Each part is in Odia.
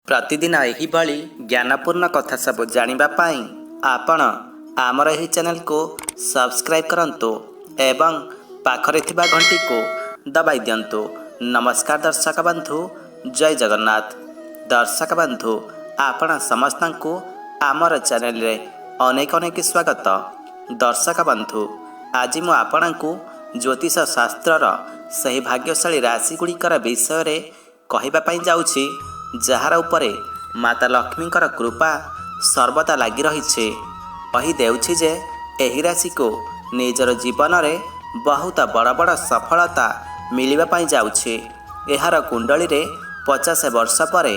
ପ୍ରତିଦିନ ଏହିଭଳି ଜ୍ଞାନପୂର୍ଣ୍ଣ କଥା ସବୁ ଜାଣିବା ପାଇଁ ଆପଣ ଆମର ଏହି ଚ୍ୟାନେଲକୁ ସବସ୍କ୍ରାଇବ୍ କରନ୍ତୁ ଏବଂ ପାଖରେ ଥିବା ଘଣ୍ଟିକୁ ଦବାଇ ଦିଅନ୍ତୁ। ନମସ୍କାର ଦର୍ଶକ ବନ୍ଧୁ, ଜୟ ଜଗନ୍ନାଥ। ଦର୍ଶକ ବନ୍ଧୁ, ଆପଣ ସମସ୍ତଙ୍କୁ ଆମର ଚ୍ୟାନେଲରେ ଅନେକ ଅନେକ ସ୍ୱାଗତ। ଦର୍ଶକ ବନ୍ଧୁ, ଆଜି ମୁଁ ଆପଣଙ୍କୁ ଜ୍ୟୋତିଷ ଶାସ୍ତ୍ରର ସେହି ଭାଗ୍ୟଶାଳୀ ରାଶିଗୁଡ଼ିକର ବିଷୟରେ କହିବା ପାଇଁ ଯାଉଛି, ଯାହାର ଉପରେ ମାତା ଲକ୍ଷ୍ମୀଙ୍କର କୃପା ସର୍ବଦା ଲାଗି ରହିଛି। କହିଦେଉଛି ଯେ ଏହି ରାଶିକୁ ନିଜର ଜୀବନରେ ବହୁତ ବଡ଼ ବଡ଼ ସଫଳତା ମିଳିବା ପାଇଁ ଯାଉଛି। ଏହାର କୁଣ୍ଡଳୀରେ 50 ବର୍ଷ ପରେ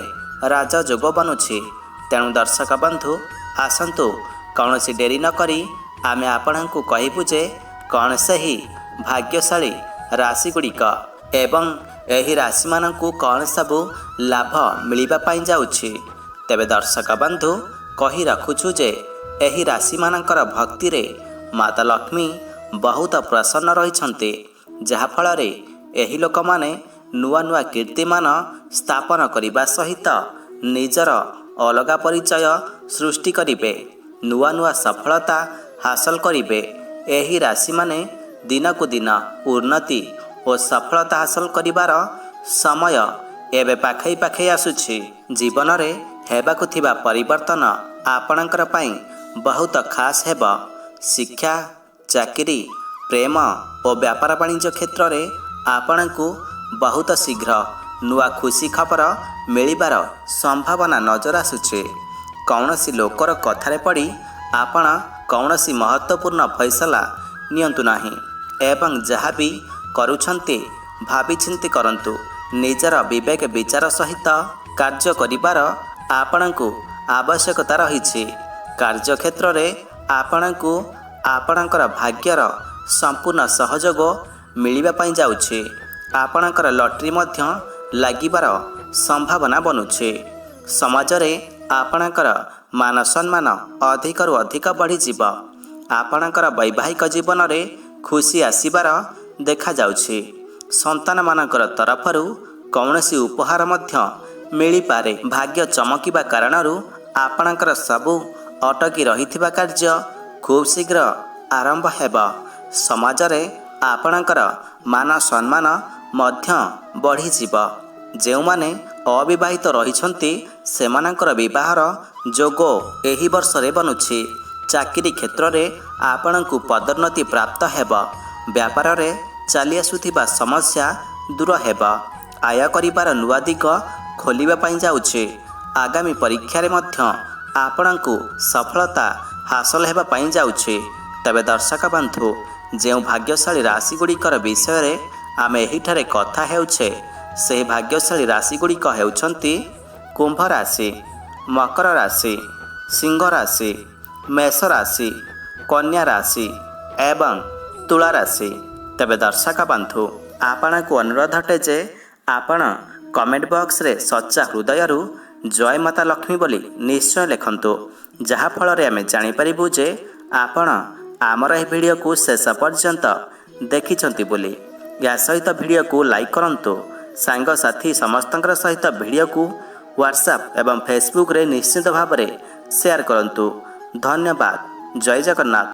ରାଜଯୋଗ ବନୁଛି। ତେଣୁ ଦର୍ଶକ ବନ୍ଧୁ, ଆସନ୍ତୁ କୌଣସି ଡେରି ନକରି ଆମେ ଆପଣଙ୍କୁ କହିବୁ ଯେ କ'ଣ ସେହି ଭାଗ୍ୟଶାଳୀ ରାଶିଗୁଡ଼ିକ ଏବଂ ଏହି ରାଶିମାନଙ୍କୁ କ'ଣ ସବୁ ଲାଭ ମିଳିବା ପାଇଁ ଯାଉଛି। ତେବେ ଦର୍ଶକ ବନ୍ଧୁ, କହି ରଖୁଛୁ ଯେ ଏହି ରାଶିମାନଙ୍କର ଭକ୍ତିରେ ମାତା ଲକ୍ଷ୍ମୀ ବହୁତ ପ୍ରସନ୍ନ ରହିଛନ୍ତି, ଯାହାଫଳରେ ଏହି ଲୋକମାନେ ନୂଆ ନୂଆ କୀର୍ତ୍ତିମାନ ସ୍ଥାପନ କରିବା ସହିତ ନିଜର ଅଲଗା ପରିଚୟ ସୃଷ୍ଟି କରିବେ, ନୂଆ ନୂଆ ସଫଳତା ହାସଲ କରିବେ। ଏହି ରାଶିମାନେ ଦିନକୁ ଦିନ ଉନ୍ନତି ଓ ସଫଳତା ହାସଲ କରିବାର ସମୟ ଏବେ ପାଖେଇ ପାଖେଇ ଆସୁଛି। ଜୀବନରେ ହେବାକୁ ଥିବା ପରିବର୍ତ୍ତନ ଆପଣଙ୍କର ପାଇଁ ବହୁତ ଖାସ୍ ହେବ। ଶିକ୍ଷା, ଚାକିରି, ପ୍ରେମ ଓ ବ୍ୟାପାର ବାଣିଜ୍ୟ କ୍ଷେତ୍ରରେ ଆପଣଙ୍କୁ ବହୁତ ଶୀଘ୍ର ନୂଆ ଖୁସି ଖବର ମିଳିବାର ସମ୍ଭାବନା ନଜର ଆସୁଛି। କୌଣସି ଲୋକର କଥାରେ ପଡ଼ି ଆପଣ କୌଣସି ମହତ୍ତ୍ୱପୂର୍ଣ୍ଣ ଫଇସଲା ନିଅନ୍ତୁ ନାହିଁ ଏବଂ ଯାହା ବି କରୁଛନ୍ତି ଭାବିଚିନ୍ତି କରନ୍ତୁ। ନିଜର ବିବେକ ବିଚାର ସହିତ କାର୍ଯ୍ୟ କରିବାର ଆପଣଙ୍କୁ ଆବଶ୍ୟକତା ରହିଛି। କାର୍ଯ୍ୟକ୍ଷେତ୍ରରେ ଆପଣଙ୍କୁ ଆପଣଙ୍କର ଭାଗ୍ୟର ସମ୍ପୂର୍ଣ୍ଣ ସହଯୋଗ ମିଳିବା ପାଇଁ ଯାଉଛି। ଆପଣଙ୍କର ଲଟେରୀ ମଧ୍ୟ ଲାଗିବାର ସମ୍ଭାବନା ବନୁଛି। ସମାଜରେ ଆପଣଙ୍କର ମାନ ସମ୍ମାନ ଅଧିକରୁ ଅଧିକ ବଢ଼ିଯିବ। ଆପଣଙ୍କର ବୈବାହିକ ଜୀବନରେ ଖୁସି ଆସିବାର ଦେଖାଯାଉଛି। ସନ୍ତାନମାନଙ୍କର ତରଫରୁ କୌଣସି ଉପହାର ମଧ୍ୟ ମିଳିପାରେ। ଭାଗ୍ୟ ଚମକିବା କାରଣରୁ ଆପଣଙ୍କର ସବୁ ଅଟକି ରହିଥିବା କାର୍ଯ୍ୟ ଖୁବ୍ ଶୀଘ୍ର ଆରମ୍ଭ ହେବ। ସମାଜରେ ଆପଣଙ୍କର ମାନ ସମ୍ମାନ ମଧ୍ୟ ବଢ଼ିଯିବ। ଯେଉଁମାନେ ଅବିବାହିତ ରହିଛନ୍ତି, ସେମାନଙ୍କର ବିବାହର ଯୋଗ ଏହି ବର୍ଷରେ ବନୁଛି। ଚାକିରି କ୍ଷେତ୍ରରେ ଆପଣଙ୍କୁ ପଦୋନ୍ନତି ପ୍ରାପ୍ତ ହେବ। ବ୍ୟାପାରରେ ଚାଲି ଆସୁଥିବା ସମସ୍ୟା ଦୂର ହେବ। ଆୟ କରିବାର ନୂଆ ଦିଗ ଖୋଲିବା ପାଇଁ ଯାଉଛି। ଆଗାମୀ ପରୀକ୍ଷାରେ ମଧ୍ୟ ଆପଣଙ୍କୁ ସଫଳତା ହାସଲ ହେବା ପାଇଁ ଯାଉଛି। ତେବେ ଦର୍ଶକ ବନ୍ଧୁ, ଯେଉଁ ଭାଗ୍ୟଶାଳୀ ରାଶିଗୁଡ଼ିକର ବିଷୟରେ ଆମେ ଏହିଠାରେ କଥା ହେଉଛେ, ସେହି ଭାଗ୍ୟଶାଳୀ ରାଶିଗୁଡ଼ିକ ହେଉଛନ୍ତି କୁମ୍ଭ ରାଶି, ମକର ରାଶି, ସିଂହ ରାଶି, ମେଷ ରାଶି, କନ୍ୟା ରାଶି ଏବଂ ତୁଳା ରାଶି। ତେବେ ଦର୍ଶକ ବନ୍ଧୁ, ଆପଣଙ୍କୁ ଅନୁରୋଧ ଅଟେ ଯେ ଆପଣ କମେଣ୍ଟ ବକ୍ସରେ ସଚ୍ଚା ହୃଦୟରୁ ଜୟ ମାତା ଲକ୍ଷ୍ମୀ ବୋଲି ନିଶ୍ଚୟ ଲେଖନ୍ତୁ, ଯାହାଫଳରେ ଆମେ ଜାଣିପାରିବୁ ଯେ ଆପଣ ଆମର ଏହି ଭିଡ଼ିଓକୁ ଶେଷ ପର୍ଯ୍ୟନ୍ତ ଦେଖିଛନ୍ତି ବୋଲି। ଏହା ସହିତ ଭିଡ଼ିଓକୁ ଲାଇକ୍ କରନ୍ତୁ। ସାଙ୍ଗସାଥି ସମସ୍ତଙ୍କର ସହିତ ଭିଡ଼ିଓକୁ ହ୍ୱାଟ୍ସଆପ୍ ଏବଂ ଫେସବୁକ୍ରେ ନିଶ୍ଚିତ ଭାବରେ ସେୟାର କରନ୍ତୁ। ଧନ୍ୟବାଦ। ଜୟ ଜଗନ୍ନାଥ।